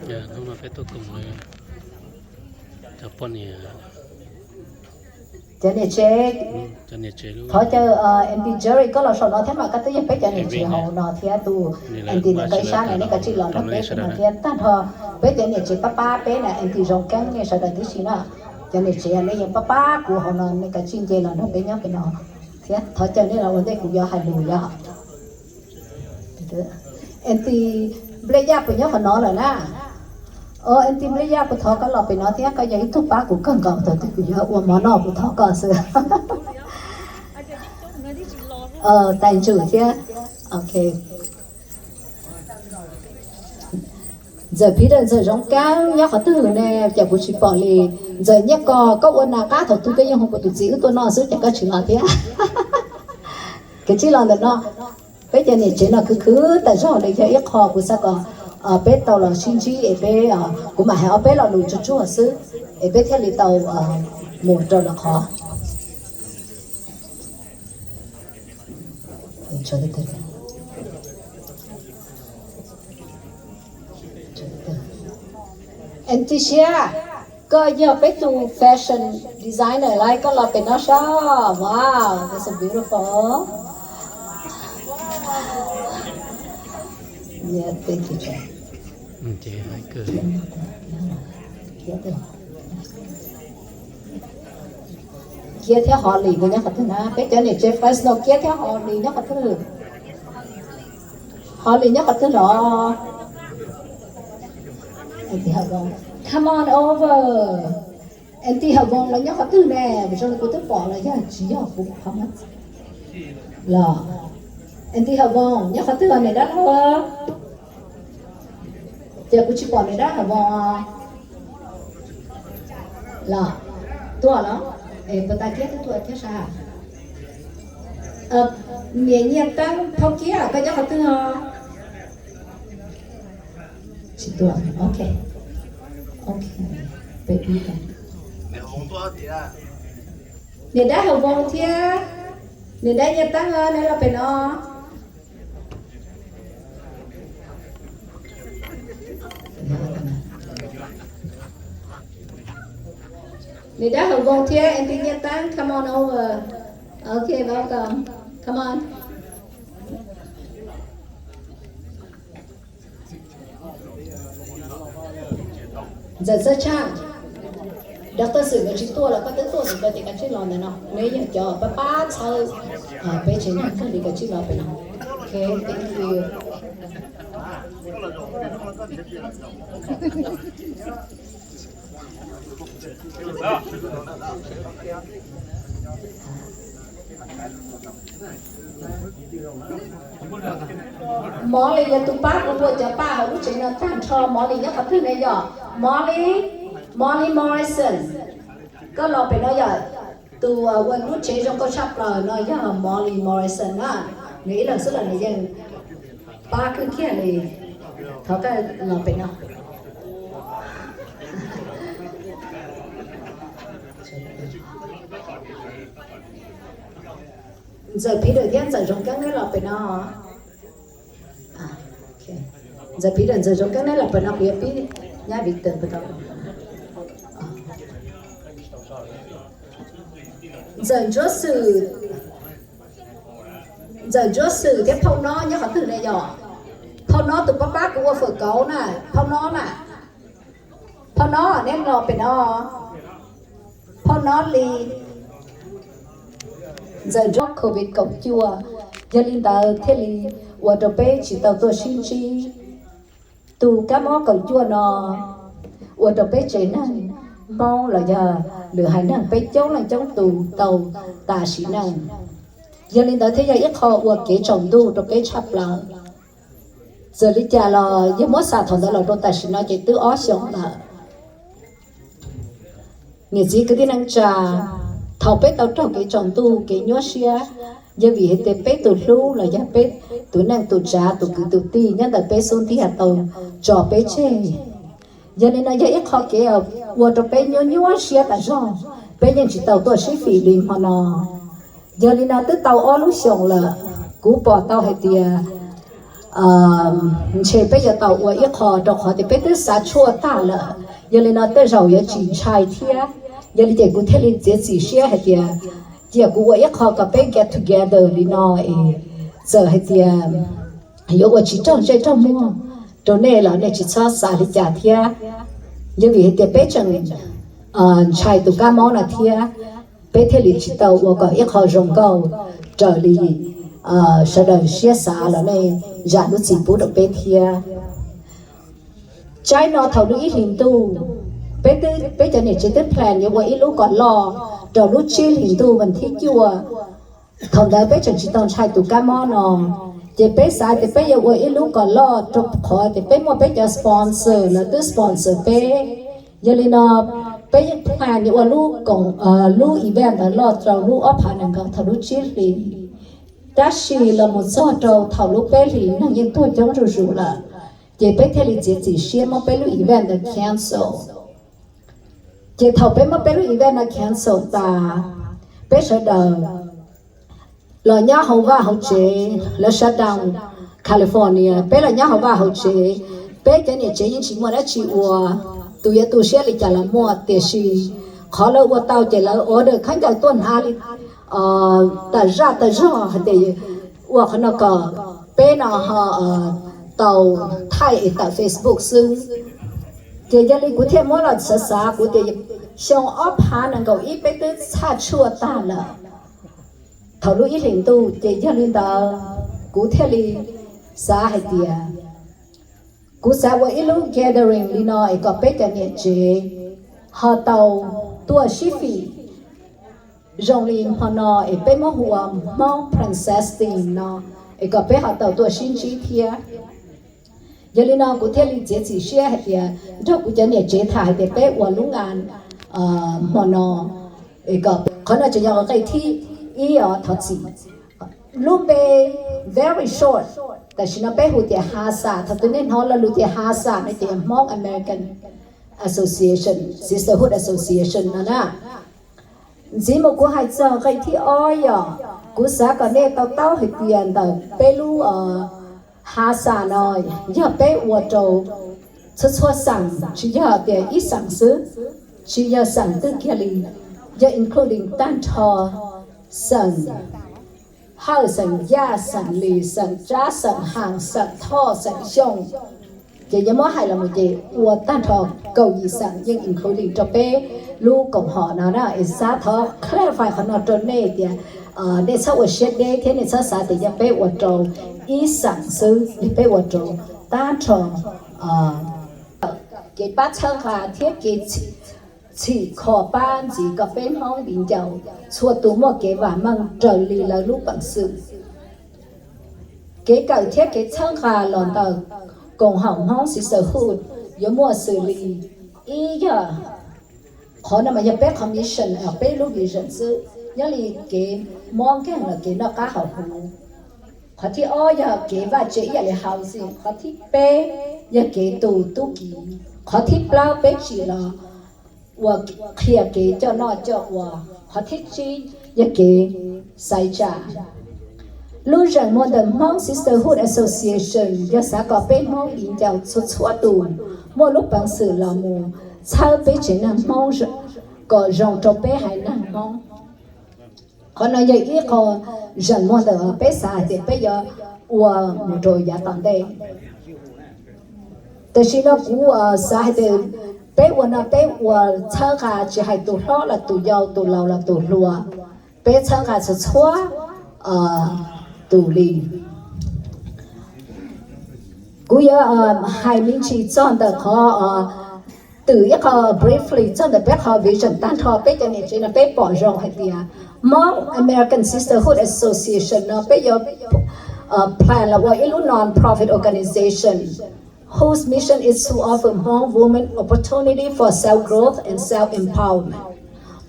Hnub no peb tuaj koom cov poj niam, cov niam tsev. Thov caw M D Jerry koj los saum no thiab mas koj twb yog peb cov niam tsev hauv no thiab tus M D ntawm koj ib sab na, nej kav tsij los nrog peb no thiab tag nrho peb cov niam tsev pab pab peb na, M D Zoo Keeb nej sawv daws tib si na. Cov niam tsev nej yeej pab pab kuv hauv no, nej kav tsij nce los nrog peb nyob pem no thiab thov caw nej los ua ntej kuv yuav hais lus yog. M D Nplej Yaj puas nyob qhov no lawm na? O, M D Nplej Yaj kuv thov koj los pem no thiab, koj yog ib tug pab kuv kawg nkaus, thaum twg kuv yuav ua mov noj kuv thov koj xwb. Tais Ntswm thiab. Ok. Ntxawm Peter, Ntxawm Zoo Keeb nyob qhov twg ne? Cas kuv tsis pom li. Ntxawm Nyiaj Kos, koj ua nas qab thaum twg koj yeej hu kuv tus txiv wb tuaj noj xwb, cas koj tsis los thiab? Kav tsij los ntawm no. Peb cov niam tsev no khwv khwv tas zog li, yog ib qho kuv xav kom peb tau los sib ntsib es peb, kuv mam hais ob peb lo lus tsuag tsuag xwb es peb thiaj li tau mus rau lwm qhov. Enticia, koj yog peb tus fashion designer lawm, koj los pem no saib. Wow, that's so beautiful. Yeah, thank you, John. Kiab thiab Holly nyob qhov twg na? Peb cov niam tsev Fresno, Kiab thiab Holly nyob qhov twg? Holly nyob qhov twg los? Auntie Hawm Voos, come on over. Auntie Hawm Voos los nyob qhov twg ne? Zoo li kuv twb pom los yog tsis yog kuv pom los? Auntie Hawm Voos nyob qhov twg os niam dab laug? Ces kuv tsis pom niam dab Hawm Voos los. Tuaj los? Es puas tas Kiab twb tuaj thiab sas? Niam Nyiaj Teeb Thauj Kiab koj nyob qhov twg os? Tsis tuaj, ok. Ok, peb pib. Niam dab Hawm Voos thiab niam dab Nyiaj Teeb, neb los pem no. Niam dab Hawm Voos thiab auntie Nyiaj Teeb, come on over. Ok, welcome. Come on. Ntxawm Xab Tshaj, Doctor Xwm nkawd tsis tuaj los koj twb tuaj, nkawd tias kav tsij los ntawm no, neb yog cov pab pab txhawb peb tsev neeg kawg li, kav tsij los pem no. Ok, thank you. Molly yog tus pab kuv ua cov paj hauv lub tsev no tag nrho. Molly nyob qhov twg ne yom? Molly, Molly Morrison. Koj los pem no yom? Tus ua lub tsev zoo nkauj tshaj plaws no yog Molly Morrison na. Nws ib leeg xwb los nws yeej pab kawg kiag li. Thov koj los pem no. Ntxawm Peter thiab Ntxawm Zoov Keeb neb los pem no. Ntxawm Peter, Ntxawm Zoov Keeb neb los pem no, kuv yuav pib nyab Victor pem no. Ntxawm Ntsuab Xwm, Ntxawm Ntsuab Xwm thiab Phauj Nob nyob qhov twg ne yom? Phauj Nob tus pab pab kuv ua fawm kauv na, Phauj Nob na. Phauj Nob neb los pem no. Phauj Nob Lis. Ntxawm Ntsuab, covid kaum cuaj, yog li ntawd thiaj li ua rau peb tsis tau tuaj sib ntsib. Tus kab mob kaum cuaj no ua rau peb tsev neeg Hmoob los yog lwm haiv neeg peb coob leej coob tus tau tas sim neej. Yog li ntawd thiaj yog ib qho ua kev tsaus ntuj rau peb tshaj plaws. Txawm li cas los yog muab xam thaum ntawd los rau tam sim no ces twb ob xyoos lawm. Niam txiv kwv tij neej tsa, thaum peb tau raug kev tsaus ntuj kev nyuaj siab, yog vim hais tias peb tus hlub los yog peb tus neej tus tsav tus kwv tus tij nyob ntawm peb xub ntiag tau tso peb tseg. Yog li no yog ib qho kev ua rau peb nyuaj nyuaj siab tas zog, peb yeej tsis tau tuaj sib fim li hmo no. Yog li no twb tau ob lub xyoos lawm, kuv pom tau hais tias ntshe peb yuav tau ua ib qho rau qhov tias peb twb xav tshuaj tag lawm, yog li no tej zaum yuav tsis ntshai thiab. Yog li ces kuv thiaj li txiav txim siab hais tias cia kuv ua ib qho kom peb get together li no es txawm hais tias yuav ua tsis raug ntsej raug muag rau nej los nej tsis txhob xav li cas thiab. Yog vim hais tias peb tseem ntshai tus kab mob no thiab, peb thiaj li tsis tau ua kom ib qho zoo nkauj raws li sawv daws siab xav los nej zam lub txim pub rau peb thiab. Tsaib no thaum lub ib hlis ntuj, peb twb, peb cov niam tsev twb plan yuav ua ib lub kom loj rau lub tsib hlis ntuj vas thib cuaj. Thaum ntawd peb tseem tsis tau ntshai tus kab mob no, ces peb xav tias peb yuav ua ib lub kom loj rau qhov tias peb muaj peb cov sponsor, lawv twb sponsor peb. Yog li no peb yeej plan yuav ua lub koom, lub event ntawd loj rau lub ob phav nees nkaum thaum lub tsib hlis. Tab sis los mus txog rau thaum lub peb hlis neeg yeej tuag coob zuj zus lawm, ces peb thiaj li txiav txim siab muab peb lub event ntawd cancel. Ces thaum peb muab peb lub event no cancel tas, peb sawv daws los nyob hauv vaj hauv tsev, lawv shutdown California, peb los nyob hauv vaj hauv tsev, peb cov niam tsev yeej tsis muaj dab tsi ua, tus yuav tu siab li cas los muaj, tiam sis qhov lawv ua tau ces lawv order khaub ncaws tuaj hnav li tawm zaj tawm zog hais tias ua qhov no kom peb no ho tau thaij es tawm Facebook xwb. Ces yog li kuv thiaj muab los xav xav kuv tias xyoo ob phav nees nkaum ib peb twb txhaj tshuaj tag lawm thaum lub ib hlis ntuj, ces yog li ntawd kuv thiaj li xav hais tias kuv xav ua ib lub gathering li no es kom peb cov niam tsev ho tau tuaj sib fim zoo li hmo no es peb muab hu ua Hmoob Princess Theme no, es kom peb ho tau tuaj sib ntsib thiab. Yog li no kuv thiaj li txiav txim siab hais tias nrog kuv cov niam tsev tham hais tias peb ua lub nqa hmo no, es kom qhov no tseem yog nqe thib ib os, thov txim. Lub npe very short, tam sim no peb hu tias HASA, thaum twg nej hnov lo lus tias HASA no ces yog Hmoob American Association, Sisterhood Association no na. Ntxiv mus kuv hais txog nqe thib ob yog, kuv xav kom nej tau taub hais tias ntawm peb lub HASA no yog peb ua rau txhua txhua xeem, tsis yog tias ib xeem xwb, tsis yog xeem twg kiag li, yog including tag nrho xeem Hawj, xeem Yaj, xeem Lis, xeem Tsab, xeem Haas, xeem Thoj, xeem Xyooj. Ces yog muab hais los mus ces ua tag nrho kaum yim xeem yeej including rau peb lub koom haum no na. Es xav thov clarify qhov no rau nej tias nej txhob ua siab deb thiab nej txhob xav tias yog peb ua rau ib xeem xwb, yog peb ua rau tag nrho kev pab txhawb nqa thiab kev txhim kho pab ntxiv kom peb Hmoob viv ncaus txhua tus muaj kev vam meej raws li lawv lub peev xwm. Kev kawm thiab kev txhawb nqa los ntawm koom haum Hmoob Sisterhood yuav muaj xws li, ib yog, qhov no mas yog peb qhov mission, peb lub vision xwb, nyob li kev mob nkeeg los kev noj qab haus huv. Qhov thib ob yog kev vaj tse ib yam li housing. Qhov thib peb yog kev tu tub ki. Qhov thib plaub peb tsim los ua qhia kev coj noj coj ua. Qhov thib tsib yog kev xaiv tsam. Lub zeem muag ntawm Hmoob Sisterhood Association yog xav kom peb Hmoob viv ncaus txhua txhua tus muaj lub peev xwm los mus txhawb peb tsev neeg Hmoob kom zoo rau peb haiv neeg Hmoob. Qhov no yog ib qho zeem muag ntawm peb xav hais tias peb yuav ua mus rau yav tom ntej. Tam sim no kuv xav hais tias peb ua no peb ua txhawb nqa tsis hais tus hlob los tus yau, tus laus los tus hluas, peb txhawb nqa txhua txhua tus li. Kuv yuav hais me ntsis txog ntawm qhov twm ib qho briefly txog ntawm peb qhov vision tag nrho peb cov niam tsev no peb pom zoo hais tias Hmong American Sisterhood Association no peb yuav plan los ua ib lub non-profit organization whose mission is to offer Hmong women opportunity for self-growth and self-empowerment.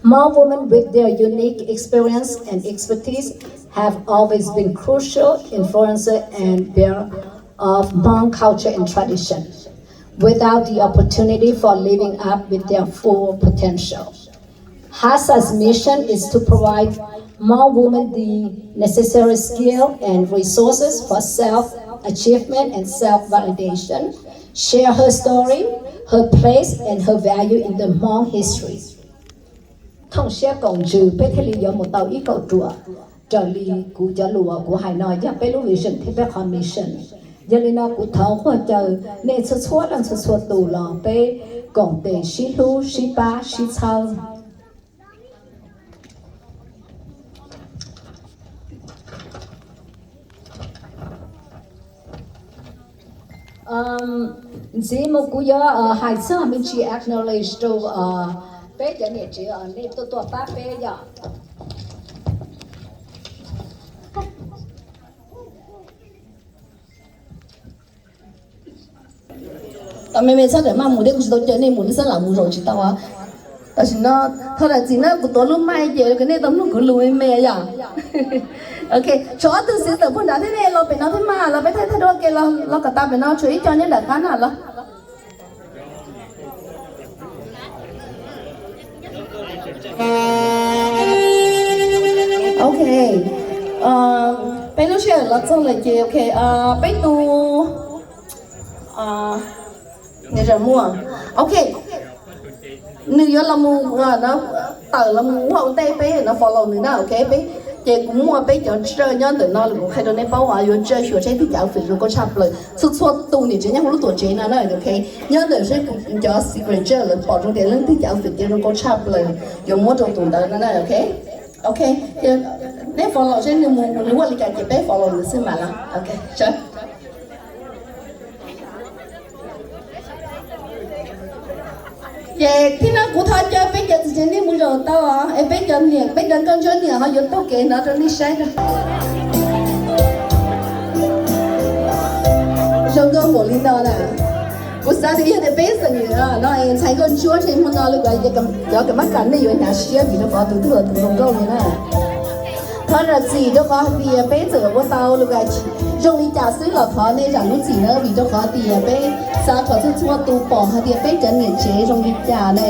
Hmong women with their unique experience and expertise have always been crucial influencer and bearer of Hmong culture and tradition without the opportunity for living up with their full potential. HASA's mission is to provide Hmong women the necessary skill and resources for self-achievement and self-validation. Share her story, her place, and her value in the Hmong history. Thooj siab koom ntsws peb thiaj li yuav mus tau ib kaum ruam. Raws li kuv cov lus uas kuv hais no yog peb lub vision thiab peb qhov mission. Yog li no kuv thov quaj caw nej txhua txhua leej txhua txhua tus los peb koom tes sib hlub sib pab sib txhawb. Ntxiv mus kuv yuav hais txog me ntsis acknowledge rau peb cov niam tsev nej tuaj tuaj pab peb yom. Tau me me txhob rawm maj mus thiab, kuv tsis tau caw nej mus, nej xav lam mus zaum tsis tau. Tam sim no thov zam txim na, kuv tuav lub mic ces nej tau mloog kuv lus me me yom. Ok, tshuav ob tug xwv tawm puag nrad thiab, nej los pem no thiab mas, los peb thaij thaij duab ke, los kom tas pem no, tshuav ib co nyob nram qab na los. Ok, peb lub sij hawm los txog lawm ces ok, peb tus, nws zam muaj, ok, nws yuav los mus tawm los mus ua ua ntej peb no follow nws na, ok, peb, ces kuv muaj peb cov ntswj nyob ntawm no los kuv qhia rau nej paub uas yuav ntswj xyuas saib twg cov outfit zoo nkauj tshaj plaws, txhua txhua tus niam tsev nyob hauv lub tuam tsev no na, ok, nyob ntawm saib kuv cov secret ntswj lawv pom zoo tias leej twg cov outfit zoo nkauj tshaj plaws yuav muab rau tus ntawd no na, ok, ok, nej follow saib nws mus nws ua li cas ces peb follow nws xwb mas los, ok, sawv. Ces thib no kuv thov caw peb cov txiv tsev nej mus zaum tau, es peb cov niam peb cov nkauj ntsuab niam ho yuav taug kev hnov rau nej saib. Zoo nkauj npaum li no na. Kuv xav tias yog tias peb xeem no es ntxhais nkauj ntsuab ntshe hmo no li kuv cov kam mab kas nej yuav hnyav siab vim rau qhov tus twg los tus zoo nkauj li na. Thov zam txim rau qhov hais tias peb txawm ua tau li zoo li cas xwb los thov nej zam lub txim na, vim rau qhov tias peb xav kom txhua txhua tus pom hais tias peb cov niam tsev zoo li cas ne.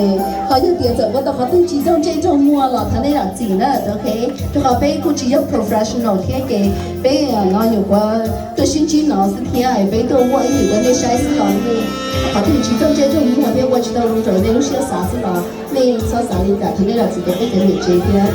Ho yog tias txawm ua tau qhov twg tsis raug ntsej raug muag los thov nej zam txim na, ok. Rau qhov peb kuj tsis yog professional thiab ces peb no nyuam qhuav tuaj sib ntsib no xwb thiab peb tuaj muaj ib yam ua nej saib xwb los nej qhov twg tsis raug ntsej raug muag thiab ua tsis tau zoo raws nej lub siab xav xwb los nej txhob xav li cas, thov nej zam txim rau peb cov niam tsev thiab.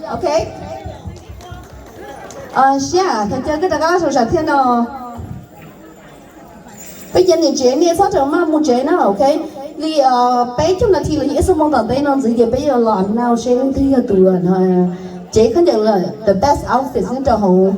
Ok, siab, thov caw koj rov qab los saum sam thiaj no. Peb cov niam tsev nej txhob rawm maj mus tsev na, ok? Li peb caug nas this los yog ib xuab moos tom ntej no ntxiv ces peb yuav los announce seb leej twg yog tus tsev khaub ncaws lawm, the best outfit nyob rau hauv